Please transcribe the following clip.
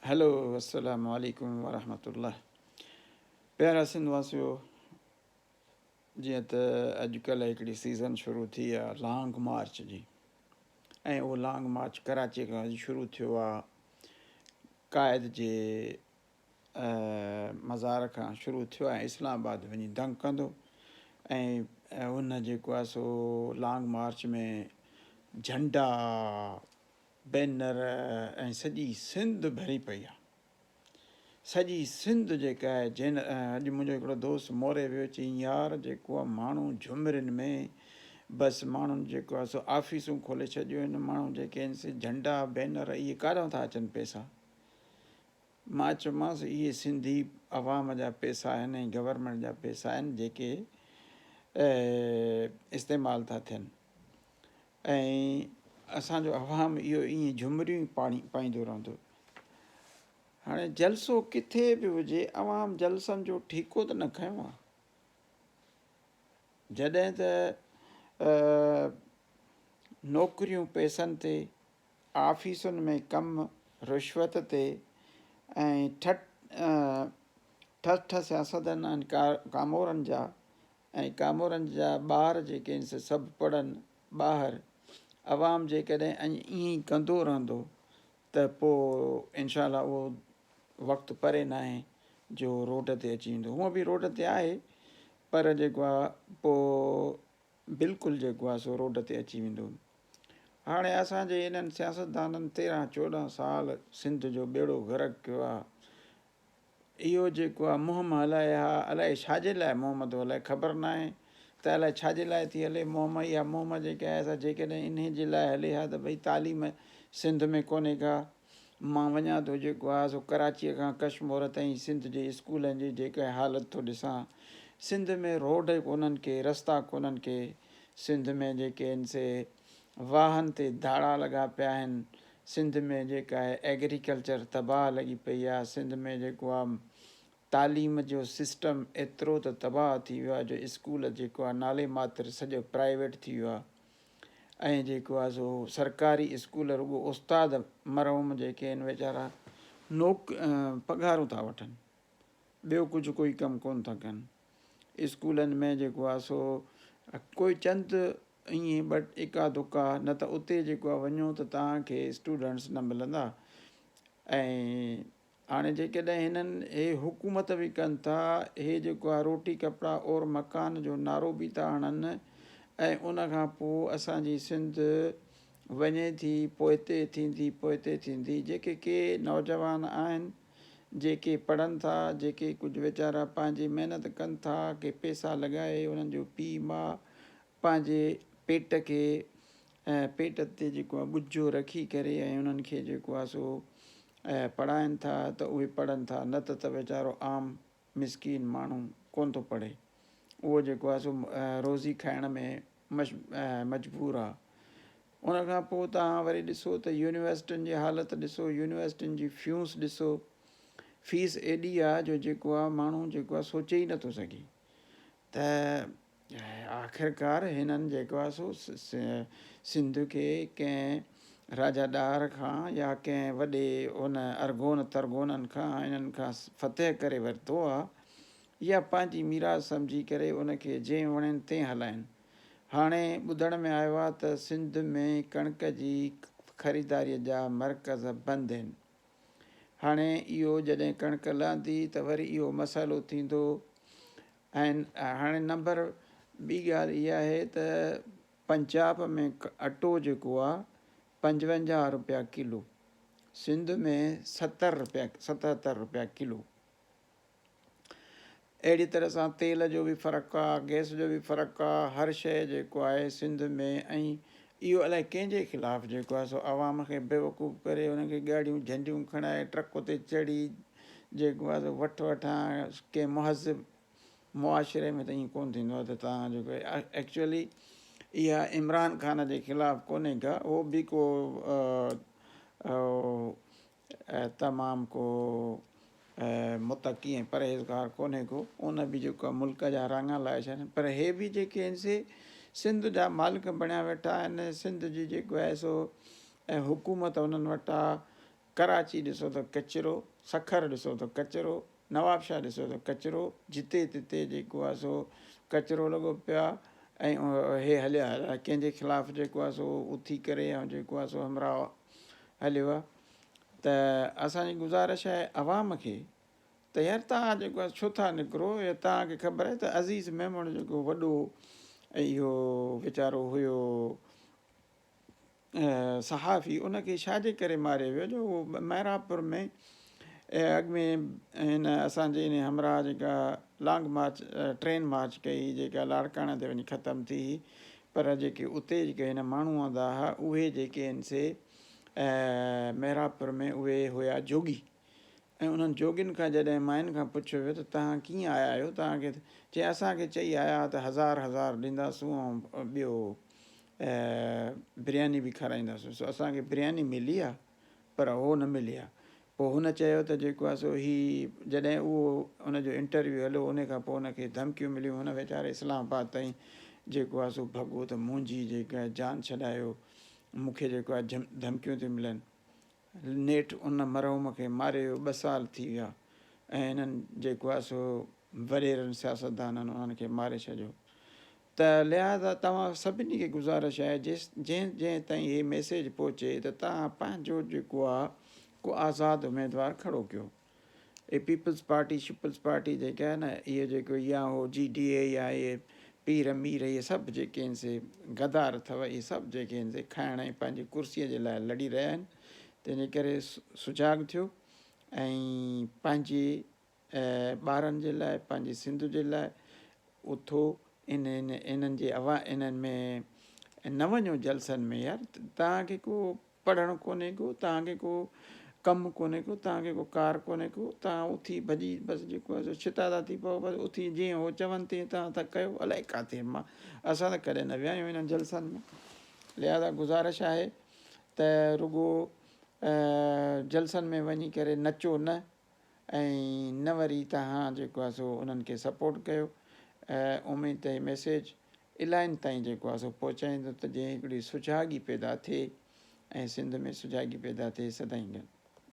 هلو السلام عليڪم ورحمة الله پيارا سنڌ واسيو جيئن ته اڄ ڪلهه هڪڙي سيزن شروع ٿي آ لانگ مارچ جي ۽ اهو لانگ مارچ ڪراچي کان شروع ٿيو آ قائد جي مزار کان شروع ٿيو ۽ اسلام آباد وڃي دنگ ڪندو ۽ ان جيڪو آ سو لانگ مارچ ۾ جھنڊا بينر ۽ سڄي سنڌ ڀري پئي آ. سڄي سنڌ جيڪا آهي جنھن اڄ منھنجو ھڪڙو دوست موري ويو چيائين يار جيڪو آ ماڻھو جھمرين ۾ بس ماڻھن جيڪو آ سو آفيسون کولي ڇڏيون آھن ماڻھو جيڪي آھن سي جھنڊا بينر اھي ڪاڏانھن ٿا اچن پئسا مان چيومانس اھي سنڌي عوام جا پئسا آھن ۽ گورنمينٽ جا پئسا آھن جيڪي استعمال ٿا ٿين. ۽ اسان جو عوام اهو ائين جهمريون ئي پاڻي پائيندو رهندو. هاڻي جلسو ڪٿي به هجي عوام جلسن جو ٺيڪو ته نه کنيو آهي. جڏهن ته نوڪريون پئسن تي، آفيسن ۾ ڪم رشوت تي ۽ ٺٺ ٺٺ سياستدانن ۽ ڪامورن جا ۽ ڪامورن جا ٻار جيڪي آهن سي سڀ پڙهن ٻاهر، عوام جيڪڏهن ائين ئي ڪندو رهندو ته پوء انشاء الله اهو وقت پري ناهي جو روڊ تي اچي ويندو، هونء به روڊ تي آهي پر جيڪو آهي پوء بلڪل جيڪو آهي سو روڊ تي اچي ويندو. هاڻي اسان جي انهن سياستدانن تيرهن چوڏهن سال سنڌ جو ٻيڙو غرق ڪيو آهي، اهو جيڪو آ مهم هلائي ها الائي ڇا جي لاء مهم ٿو هلائي خبر ناهي ته الائي ڇا جي لاء ٿي هلي مهم اها مهم جيڪا آهي سا جيڪڏهن انهي جي لاء هلي ها ته ڀئي تعليم سنڌ ۾ ڪونهي ڪا مان وڃان ٿو جيڪو آ سو ڪراچيء کان ڪشمور تائين سنڌ جي اسڪولن جي جيڪا حالت ٿو ڏسان سنڌ ۾ روڊ ڪونهن ڪي رستا ڪونهن ڪي سنڌ ۾ جيڪي آهن سي واهن تي ڌاڙا لڳا پيا آهن، سنڌ ۾ جيڪا آهي ايگريڪلچر تباهه لڳي پئي آهي، سنڌ ۾ جيڪو آهي تعليم جو سسٽم ايترو ته تباهه ٿي ويو آهي جو اسڪول جيڪو آهي نالي ماتر سڄو پرائيويٽ ٿي ويو آهي ۽ جيڪو آهي سو سرڪاري اسڪول رڳو استاد مرحوم جيڪي آهن ويچارا نوڪ پگهارون ٿا وٺن ٻيو ڪجهه ڪوئي ڪم ڪونه ٿا ڪن. اسڪولن ۾ جيڪو آهي سو ڪوئي چند ائين ٻه اڪا دڪا نه ته اتي جيڪو آهي وڃو ته توهان کي اسٽوڊنٽس نه ملندا ۽ هاڻي جيڪڏهن هنن هي حڪومت به ڪن ٿا هي جيڪو آهي روٽي ڪپڙا اور مڪان جو نعرو به ٿا هڻن ۽ ان کان پوء اسانجي سنڌ وڃي ٿي پوئتي ٿيندي پوئتي ٿيندي جيڪي ڪي نوجوان آهن جيڪي پڙهن ٿا، جيڪي ڪجهه ويچارا پنهنجي محنت ڪن ٿا، ڪي پئسا لڳائي انهن جو پيء ماء پنهنجي پيٽ کي پيٽ تي جيڪو آهي ڳجهو رکي ڪري ۽ انهن کي جيڪو آهي سو پڙهائن ٿا ته اهي پڙهن ٿا نه ته ته ويچارو عام مسڪين ماڻهو ڪونه ٿو پڙهي اهو جيڪو آهي سو روزي کائڻ ۾ مجبور آ. ان کان پوء توهان وري ڏسو ته يونيورسٽين جي حالت ڏسو، يونيورسٽين جي فيونس ڏسو، فيس ايڏي آ جو جيڪو آ ماڻهو جيڪو آ سوچي ئي نٿو سگهي ته آخرڪار هنن جيڪو آ سو سنڌ کي ڪنهن راجا ڏاهر کان يا ڪنهن وڏي ان ارغون ترغونن کان انهن کان فتح ڪري ورتو آ يا پنهنجي ميراث سمجهي ڪري ان کي جئين وڻين تئين هلائين. هاڻي ٻڌڻ ۾ آيو آهي ته سنڌ ۾ ڪڻڪ جي خريداريء جا مرڪز بند آهن. هاڻي اهو جڏهن ڪڻڪ لهندي ته وري اهو مسئلو ٿيندو ۽ هاڻي نمبر ٻي ڳالهه اها آهي ته پنجاب ۾ اٽو جيڪو آهي 55 رپيا ڪلو سنڌ ۾ ستر رپيا 77 رپيا ڪلو. اهڙي طرح سان تيل جو به فرق آ، گئس جو به فرق آ، هر شيء جيڪو آهي سنڌ ۾ ۽ اهو الائي ڪنهن جي خلاف جيڪو آهي سو عوام کي بيوقوف ڪري انهن کي ڳاڙهيون جهنڊيون کڻائي ٽرڪ تي چڙهي جيڪو آهي سو وٺ وٺان ڪنهن مهذب معاشري ۾ ته ائين ڪونه ٿيندو آهي ته توهان جيڪو ايڪچوئلي اها عمران خان جي خلاف ڪونهي ڪا اهو به ڪو تمام ڪو متقي ۽ پرهيزگار ڪونهي ڪو، ان به جيڪو آهي ملڪ جا راڱا لاهي ڇڏيا آهن پر هي به جيڪي آهن سي سنڌ جا مالڪ بڻيا ويٺا آهن، سنڌ جي جيڪو آهي سو حڪومت انهن وٽ آهي ڪراچي ڏسو ته ڪچرو، سکر ڏسو ته ڪچرو، نوابشاهه ڏسو ته ڪچرو، جتي تتي جيڪو آهي سو ڪچرو لڳو پيو آهي ۽ هي هليا هليا ڪنهن جي خلاف جيڪو آهي سو اٿي ڪري ۽ جيڪو آهي سو همراهه هليو آهي ته اسان جي گذارش آهي عوام کي ته يار توهان جيڪو آهي ڇو ٿا نڪرو يا توهان کي خبر آهي ته عزيز ميمڻ جيڪو وڏو اهو ويچارو هيو صحافي ان کي ڇا جي ڪري ماريو ويو جو اهو محرابپور ۾ اڳ ۾ هن اسان جي ان همراهه جيڪا لانگ مارچ ٽرين مارچ ڪئي جيڪا لاڙڪاڻي تي وڃي ختم ٿي هئي پر جيڪي اتي جيڪي هن ماڻهو آندا هئا اهي جيڪي آهن سي محرابپور ۾ اهي هيا جوڳي ۽ انهن جوڳين کان جڏهن ماين کان پڇيو ويو ته توهان ڪيئن آيا آهيو، توهان کي چي اسان کي چئي آيا ها ته هزار هزار ڏينداسون ۽ ٻيو برياني به کارائينداسون، سو اسان کي برياني ملي آ پر هو نه ملي آ. پوء هن چيو ته جيڪو آهي سو هي جڏهن اهو ان جو انٽرويو هليو ان کان پوء هن کي ڌمڪيون مليون، هن ويچاري اسلام آباد تائين جيڪو آهي سو ڀڳو ته منهنجي جيڪا جان ڇڏايو، مون کي جيڪو آهي ڌمڪيون ٿيون ملن. نيٺ ان مرحوم کي ماري ويو ٻه سال ٿي ويا ۽ هنن جيڪو آهي سو وڏيرن سياستدانن انهن کي ماري ڇڏيو ته لهذا توهان سڀني کي گذارش آهي جيس جنهن جنهن تائين هي ميسيج پهچي ته توهان پنهنجو جيڪو آهي ڪو آزاد اميدوار کڙو ڪيو اهي پيپلز پارٽي شپلز پارٽي جيڪي آهي نه اهي جيڪو يا هو جي ڊي اي يا اهي پير مير اهي سڀ جيڪي آهن سي غدار اٿو اهي سڀ جيڪي آهن سي کائڻ ۽ پنهنجي ڪرسي جي لاء لڙي رهيا آهن تنهنجي ڪري سجاڳ ٿيو ۽ پنهنجي ٻارن جي لاء پنهنجي سنڌ جي لاء اٿو انهن انهن جي عوا انهن ۾ نه وڃو جلسن ۾ يار توهان کي ڪو پڙهڻ ڪونهي ڪو، توهان کي ڪو ڪم ڪونهي ڪو، توهان کي ڪو ڪار ڪونهي ڪو، توهان اٿي ڀڄي بس جيڪو آهي سو ڇتا ٿا ٿي پئو، بس اٿي جيئن هو چون تيئن توهان ٿا ڪيو، الائي ڪاٿي مان اسان ته ڪڏهن نه ويا آهيون انهن جلسن ۾، لهٰذا گذارش آهي ته رڳو جلسن ۾ وڃي ڪري نچو نه ۽ نه وري توهان جيڪو آهي سو انهن کي سپورٽ ڪيو، اميد ته هي ميسيج الاهين تائين جيڪو آهي سو پهچائيندو ته جئين هڪڙي سجاڳي پيدا ٿئي ۽ سنڌ ۾ سجاڳي پيدا ٿئي سدائين گڏ.